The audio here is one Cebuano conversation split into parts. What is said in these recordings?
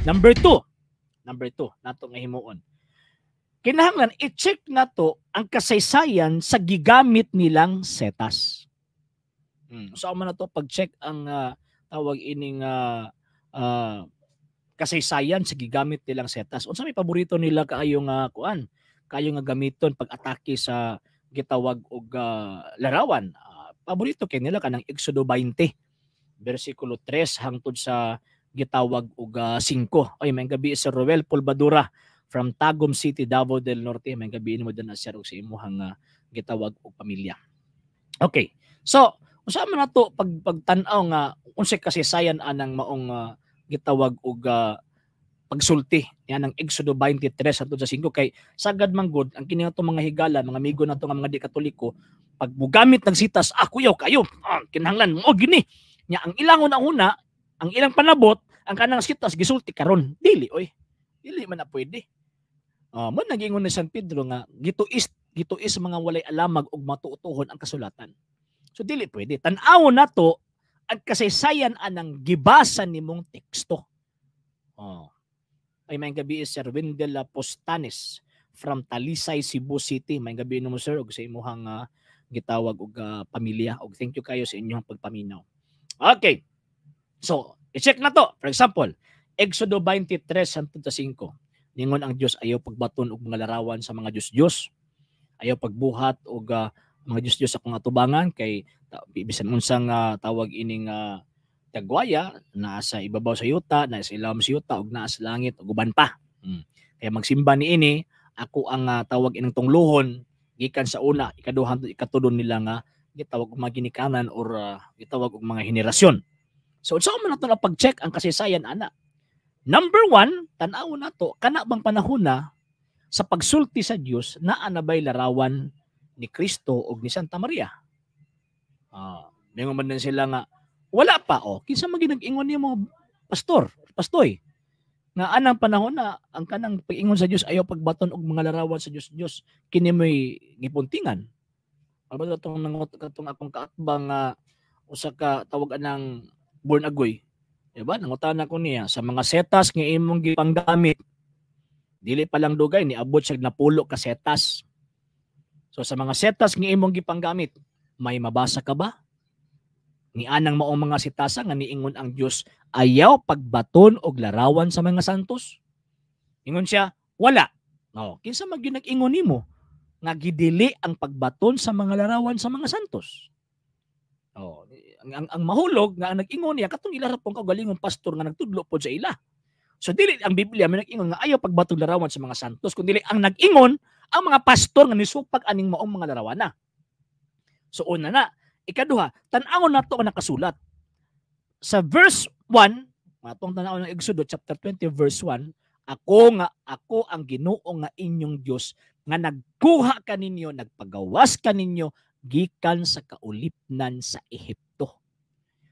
Number two. Number two, nato nga himuon. Kinahanglan i-check nato ang kasaysayan sa gigamit nilang setas. So man nato pag-check ang tawag ining kasaysayan sa gigamit nilang setas. Unsa may paborito nila kaayo nga kuan? Kaayo nga gamiton pag-atake sa gitawag og larawan. Paborito kay nila kanang Exodo 20 bersikulo 3 hangtod sa gitawag og 5. Ay, may gabi, Sir Roel Pulvadura from Tagum City, Davao del Norte. May gabi mo din na, sir, og sa imuhang gitawag og pamilya. Okay. So, unsa man nato pag pagtan-aw nga unsay kasaysayan anang maong gitawag og pagsulti yan ang Exodo 23 hangtod sa 5? Kay sagad man gud ang kini ato mga higala, mga amigo nato nga mga di Katoliko, pag mugamit ng sitas, ah, kuyaw kayo, ah, kinahanglan mo gini nya ang ilang una-una, ang ilang panabot, ang kanang sitas gisulti karon. Dili oy, dili man na pwede. Mo nagingon ni San Pedro nga gituis gituis mga walay alamag og matuotohon ang kasulatan. So dili pwede. Tan-awon nato ang kasaysayan anang gibasa nimong teksto. Oh. Ay, may gabi, Sir Wendell Postanes from Talisay, Cebu City. May gabi nimo, sir, ug sa imuhang gitawag og pamilya, ug thank you kayo sa inyong pagpaminaw. Okay. So, i-check na to. For example, Exodo 23 hangtod sa 5. Ningon ang Dios, ayaw pagbaton og mga larawan sa mga Diyos-Diyos. Ayaw pagbuhat og mga Diyos-Diyos sa akong atubangan kay bisan unsang tawag ining tagwaya naa sa ibabaw sa yuta, naa sa ilawom sa yuta ug naa sa langit ug uban pa. Kaya magsimba niini, ako ang tawag ining tungluhon gikan sa una, ikaduha, ikatulo nila nga gitawag og mga ginikanan or gitawag og mga henerasyon. So unsa man nato na pag-check ang kasaysayan ana? Number one, tan-awon nato kana bang panahon na sa pagsulti sa Dios, naa na bay larawan ni Kristo og ni Santa Maria? Ah, mingon man din sila nga wala pa. Oh, kinsa man nag-ingon nimo, pastor, pastoy? Nga anang panahon na ang kanang pag-ingon sa Dios, ayaw pagbaton og mga larawan sa Dios Dios, kini mo'y gipuntingan. Ano ba itong nangot katong akong kaatbang nga usa ka tawag anang born agoy. Diba? Nangutana ko niya sa mga setas nga imong gipanggamit. Dili pa lang dugay niabot siya napulo ka setas. So sa mga setas nga imong gipanggamit, may mabasa ka ba ni anang maong mga sitasa nga niingon ang Dios ayaw pagbaton og larawan sa mga santos? Ingon siya, wala. No, kinsa man gyud nag-ingon nimo nga gidili ang pagbaton sa mga larawan sa mga santos? Oh, ang mahulog nga ang nag-ingon niya katong ila ra pong kaugalingong pastor nga nagtudlo pod sa ila. So dili ang Biblia may nag-ingon nga ayaw pagbaton larawan sa mga santos, kundi ang nag-ingon ang mga pastor nga nisupag aning maong mga larawan na. So una na, ikaduha, tan-awon nato ang nakasulat. Sa verse 1, atong tan-awon ng Exodo chapter 20 verse 1, "Ako nga ako ang Ginoo nga inyong Dios nga nagkuha kaninyo, nagpagawas kaninyo gikan sa kaulipnan sa Ehipto."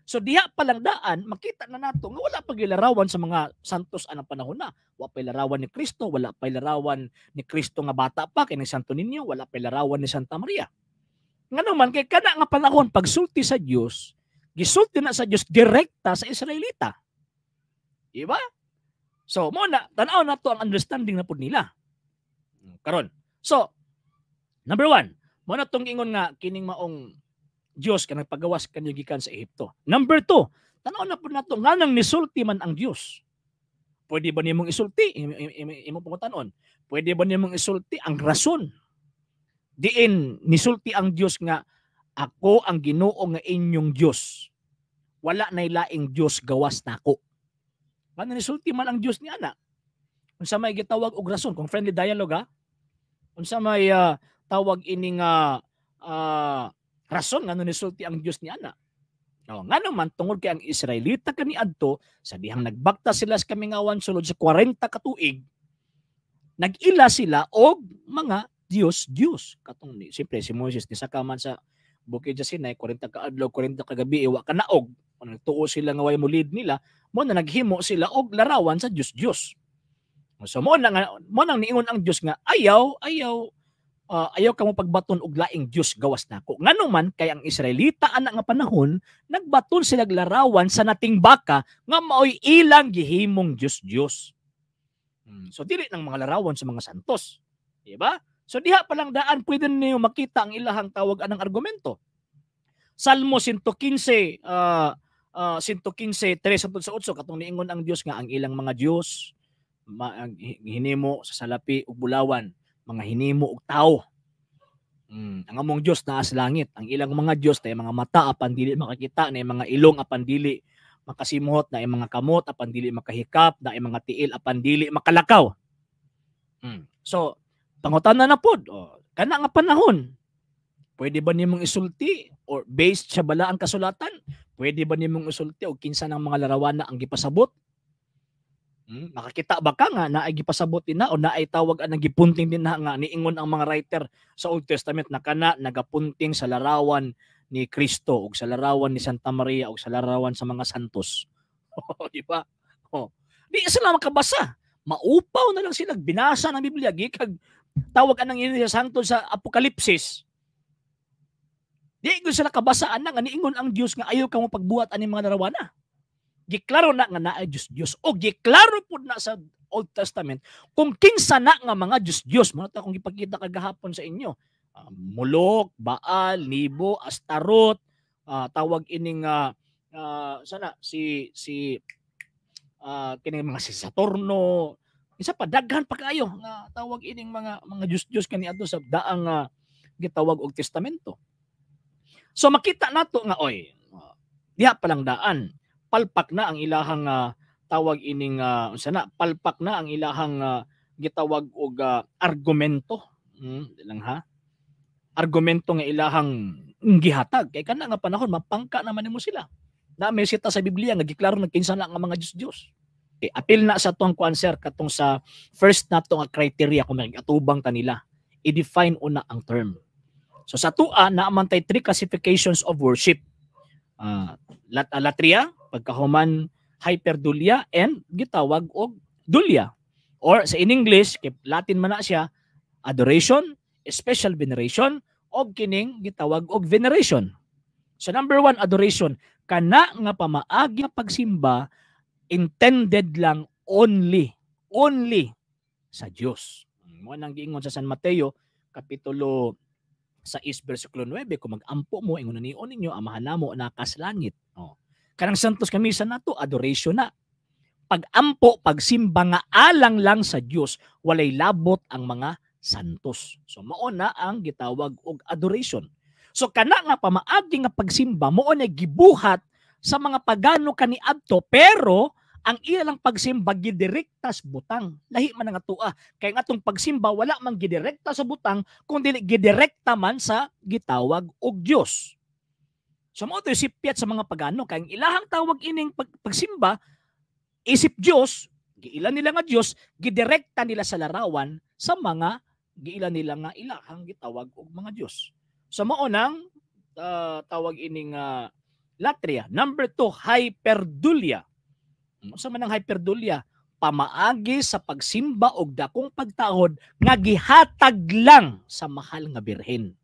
So diha pa lang daan makita na nato nga wala pa gilarawan sa mga santos anang panahon na. Wa pa larawan ni Kristo, wala pa larawan ni Kristo nga bata pa kay ni Santo Niño, wala pa larawan ni Santa Maria. Ngano man kay kana nga panahon pagsulti sa Dios, gisulti na sa Dios direkta sa Israelita. Di ba? So mo na tan-aw nato ang understanding na pud nila. Karon. So number one, mo na tong ingon nga kining maong Dios kanang pagawas kanyo gikan sa Ehipto. Number two, tan-aw na pud nato nganang nisulti man ang Dios. Pwede ba nimong isulti imong pangutanon? Pwede ba nimong isulti ang rason diin nisulti ang Dios nga "Ako ang Ginoo nga inyong Dios. Wala nay laing Dios gawas nako"? Ngano nisulti man ang Dios ni ana? Unsa may gitawag og rason kung friendly dialogue ha? Unsa may tawag ini nga rason ngano nisulti ang Dios ni ana? Oh, ngano man tungod kay ang Israelita kaniadto sa dihang nagbakta sila sa kamingawan sulod sa 40 ka tuig, nag-ila sila og mga Dios Dios. Katong ni siyempre si Moises nisaka man sa bukid sa Sinai 40 ka adlaw 40 ka gabi, wa kanaog. Nagtuo sila nga way mulid nila, mo na naghimo sila og larawan sa Dios Dios. So mo na nga mo nang niingon ang Dios nga ayaw ayaw Ayaw kamo pagbaton og laing Dios gawas nako. Ngano man kay ang Israelita ana nga panahon nagbaton sila larawan sa nating baka nga maoy ilang gihimong Dios-Dios. So dili nang mga larawan sa mga santos. Di ba? So diha pa lang daan pwede ninyo makita ang ilahang tawag anang argumento. Salmo 115 115:3 sa 8, katong niingon ang Dios nga ang ilang mga Dios hinimo sa salapi ug bulawan, mga hinimo og tawo. Ang among Dios naa sa langit, ang ilang mga Dios na mga mata apan dili makakita, na mga ilong apan dili makasimuhot, na mga kamot apan dili makahikap, na mga tiil apan dili makalakaw. So pangutana na pod, oh, kana nga panahon, pwede ba nimong isulti or based sa balaang kasulatan? Pwede ba nimong isulti og kinsa ng mga larawan na ang gipasabot? Makakita ba ka nga naay gipasabot din na o naay tawag anang gipunting din na nga niingon ang mga writer sa Old Testament na kana nagapunting sa larawan ni Kristo ug sa larawan ni Santa Maria ug sa larawan sa mga santos? Di ba? Oh. Di sila makabasa. Maupaw na lang sila binasa ng Biblia gikag tawag anang ini sa santo sa Apokalipsis. Di gyud sila kabasa ana nga niingon ang Dios nga ayaw kamo pagbuhat ani mga larawana. Giklaro na nga naay Dios Dios o giklaro pud na sa Old Testament kung kinsa na nga mga Dios Dios. Mo ta akong gipakita kagahapon sa inyo. Molok, Baal, Nibo, Astarot, tawag ining sana si si kining mga si Saturno, isa pa, daghan pa kaayo nga tawag ining mga Dios Dios kaniadto sa daang gitawag og testamento. So makita nato nga oy, diha pa lang daan palpak na ang ilahang tawag ining unsa na, palpak na ang ilahang gitawag og argumento. Lang ha, argumento nga ilahang gihatag kay kana nga panahon mapangka naman nimo sila. Na may sita sa Biblia nga giklaro na kinsa na nga mga Dios-Dios. Okay, apil na sa tuang kuan, sir, katong sa first nato nga criteria kung atubang ta nila, i-define una ang term. So sa tua naa man tay three classifications of worship. Latria, pagkahuman hyperdulia, and gitawag og dulia. Or sa in English, kay Latin man na siya, adoration, special veneration, og kining gitawag og veneration. So number one, adoration. Kana nga pamaagi nga pagsimba intended lang only sa Dios. Mo nang giingon sa San Mateo kapitulo 6 bersikulo 9, kung mag-ampo mo, ingon nion ninyo, Amahan namo naka sa langit. Oh. Kanang Santos nga misa nato, adoration na. Pag-ampo, pagsimba nga alang lang sa Dios, walay labot ang mga santos. So mao na ang gitawag og adoration. So kana nga pamaagi nga pagsimba mao na gibuhat sa mga pagano kaniadto, pero ang ilang pagsimba gidirekta sa butang. Lahi man nga tua. Kay ang atong pagsimba wala man gidirekta sa butang kung dili gidirekta man sa gitawag og Dios. So mao to sipyat sa mga pagano kay ang ilahang tawag ining pagsimba isip Dios, giila nila nga Dios, gidirekta nila sa larawan sa mga giila nila nga ilahang gitawag og mga Dios. So mao nang tawag ining latria. Number 2, hyperdulia. Unsa man ang hyperdulia? Pamaagi sa pagsimba og dakong pagtaod nga gihatag lang sa mahal nga birhen.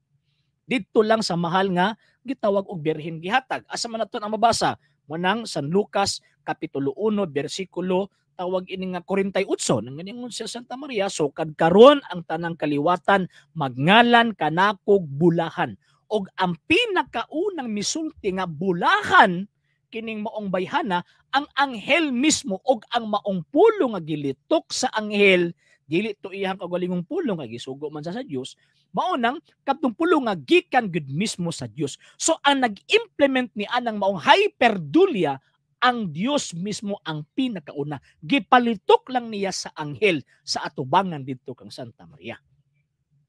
Didto lang sa mahal nga gitawag og birhen gihatag. Asa man naton ang mabasa? Mo nang San Lucas kapitulo 1 bersikulo tawag ini nga 48, nang ganingon sa Santa Maria, sukad karon ang tanang kaliwatan magngalan kanakog bulahan. Og ang pinakaunang misulti nga bulahan kining maong bayhana ang anghel mismo, og ang maong pulong nga gilitok sa anghel dili to iyang kaugalingong pulong nga gisugo man sa Dios, mao nang kadtong pulong nga gikan gud mismo sa Dios. So ang nag-implement ni anang maong hyperdulia, ang Dios mismo ang pinakauna. Gipalitok lang niya sa anghel sa atubangan didto kang Santa Maria.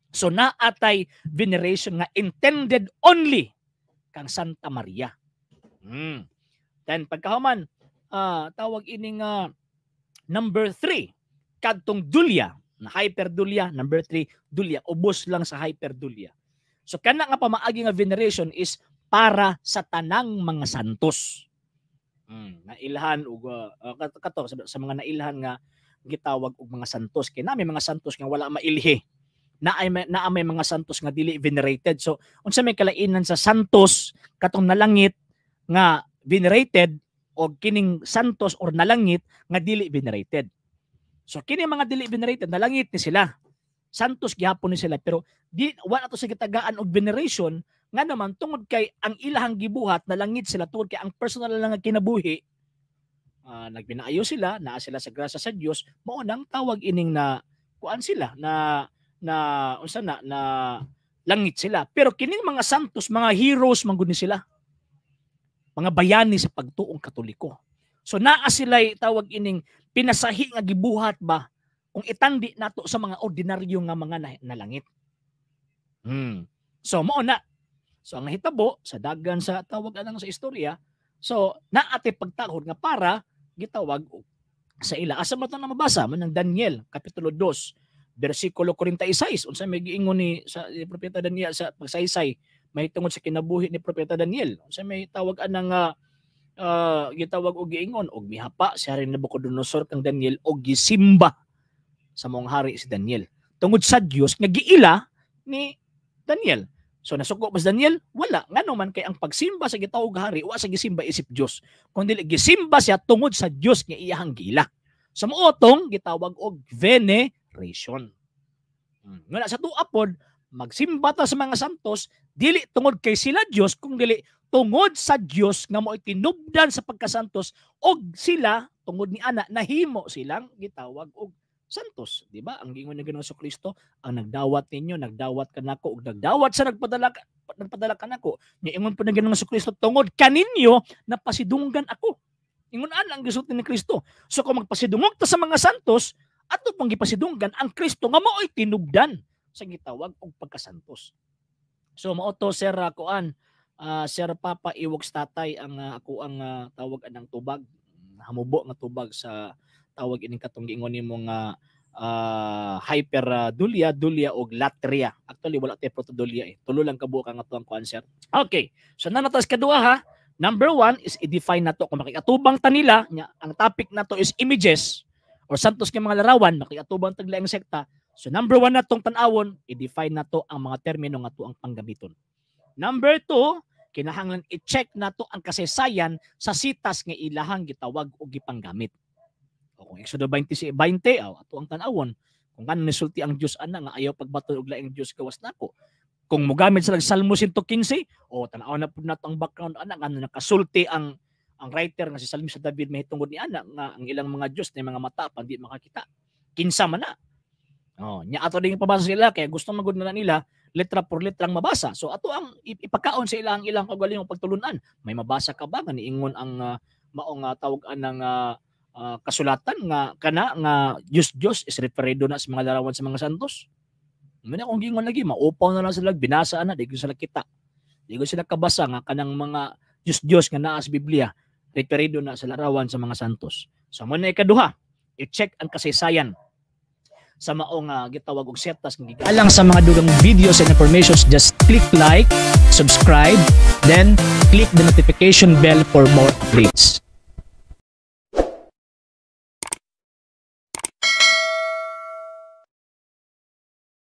So naatay veneration nga intended only kang Santa Maria. Then pagkahuman, tawag ining number 3, kadtong dulia, na hyperdulia, number 3, dulia, ubos lang sa hyperdulia. So kana nga pamaagi nga veneration is para sa tanang mga santos. Nailhan og kato sa mga nailhan nga gitawag og mga santos, kay nami mga santos nga wala mailhi. Naa may mga santos nga dili venerated. So unsa may kalainan sa santos katong nalangit nga venerated o kining santos or nalangit nga dili venerated? So kini mga dili venerated, nalangit ni sila. Santos gihapon ni sila, pero di wala to sa gitagaan og veneration nga naman tungod kay ang ilahang gibuhat, nalangit sila tungod kay ang personal lang nga kinabuhi, nagpinaayo sila, naa sila sa grasya sa Dios, mao nang tawag ining na kuan sila na na unsa na na langit sila. Pero kining mga santos, mga heroes man gud ni sila. Mga bayani sa pagtuong Katoliko. So naa sila tawag ining pinasahi nga gibuhat ba kung itandi nato sa mga ordinaryo nga mga nalangit. So mao na. So ang nahitabo sa dagan sa tawag anang sa istorya, so naate pagtahod nga para gitawag sa ila. Asa man to na mabasa? Man ng Daniel kapitulo 2 bersikulo 46. Unsa may giingon ni sa ni Propeta Daniel sa pagsaysay may tungod sa kinabuhi ni Propeta Daniel? Unsa may tawag anang gitawag og giingon? Og mihapa si Hari Nabucodonosor kang Daniel og gisimba sa mong hari si Daniel tungod sa Dios nga giila ni Daniel. So nasuko ba si Daniel? Wala. Ngano man kay ang pagsimba sa gitawag hari, wa sa gisimba isip Dios. Kun dili gisimba siya tungod sa Dios nga iyahang giila. Sa mao tong gitawag og veneration. Nguna sa tuwa pod, magsimba ta sa mga santos dili tungod kay sila Dios, kung dili tungod sa Dios nga mo'y tinubdan sa pagkasantos, og sila tungod ni ana nahimo silang gitawag og santos, di ba? Ang giingon ni Ginoong Kristo, ang nagdawat ninyo, nagdawat kanako, ug nagdawat sa nagpadala kanako. Nya ingon po ng Ginoong Kristo, tungod kaninyo napasidunggan ako. Ingon ana ang gisulti ni Kristo. So kung magpasidungog ta sa mga santos, ato pong gipasidunggan ang Kristo nga mao'y tinubdan sa gitawag og pagkasantos. So mao to, sir, kuan, Sir Papa Iwoks Tatay, ang ako ang tawag anang tubag, hamubo nga tubag sa tawag ining katong giingon nimo nga hyper dulia og latria. Actually wala tay protodulia eh. Tulo lang kabuok ang atuang kuan, sir. Okay. So nanatas kaduha ha. Number one is i-define nato kung makiatubang ta nila nya ang topic nato is images or santos nga mga larawan, makiatubang tag laing sekta. So number one natong tan-awon, i-define nato ang mga termino nga tuang panggamiton. Number two, kinahanglan i-check nato ang kasaysayan sa sitas nga ilahang gitawag og gipanggamit. O kung Exodo 20, 20, aw, ato ang tan-awon. Kung ano nisulti ang Dios ana nga ayaw pagbaton og laing Dios gawas nako. Kung mogamit sila Salmo 115, o tan-awon na pud nato ang background ana ngano nakasulti ang writer nga si Salmista David mahitungod ni ana nga ang ilang mga Dios na mga mata pa di makakita. Kinsa man na. Oh, nya ato din ipabasa sila kaya gusto magud na nila letra por letrang mabasa. So ato ang ipakaon sa ilang ilang kaugalingong pagtulunan. May mabasa ka ba nga niingon ang maong tawag anang kasulatan nga kana nga Diyos Diyos is referido na sa mga larawan sa mga santos? Muna akong giingon lagi, maupaw na lang sila, binasa na, di ko sila kita. Di ko sila kabasa nga kanang mga Diyos Diyos nga naa sa Biblia, referido na sa larawan sa mga santos. So muna ikaduha, i-check ang kasaysayan sa maong gitawag og setas nga gigamit. Alang sa mga dugang videos and informations, just click like, subscribe, then click the notification bell for more updates.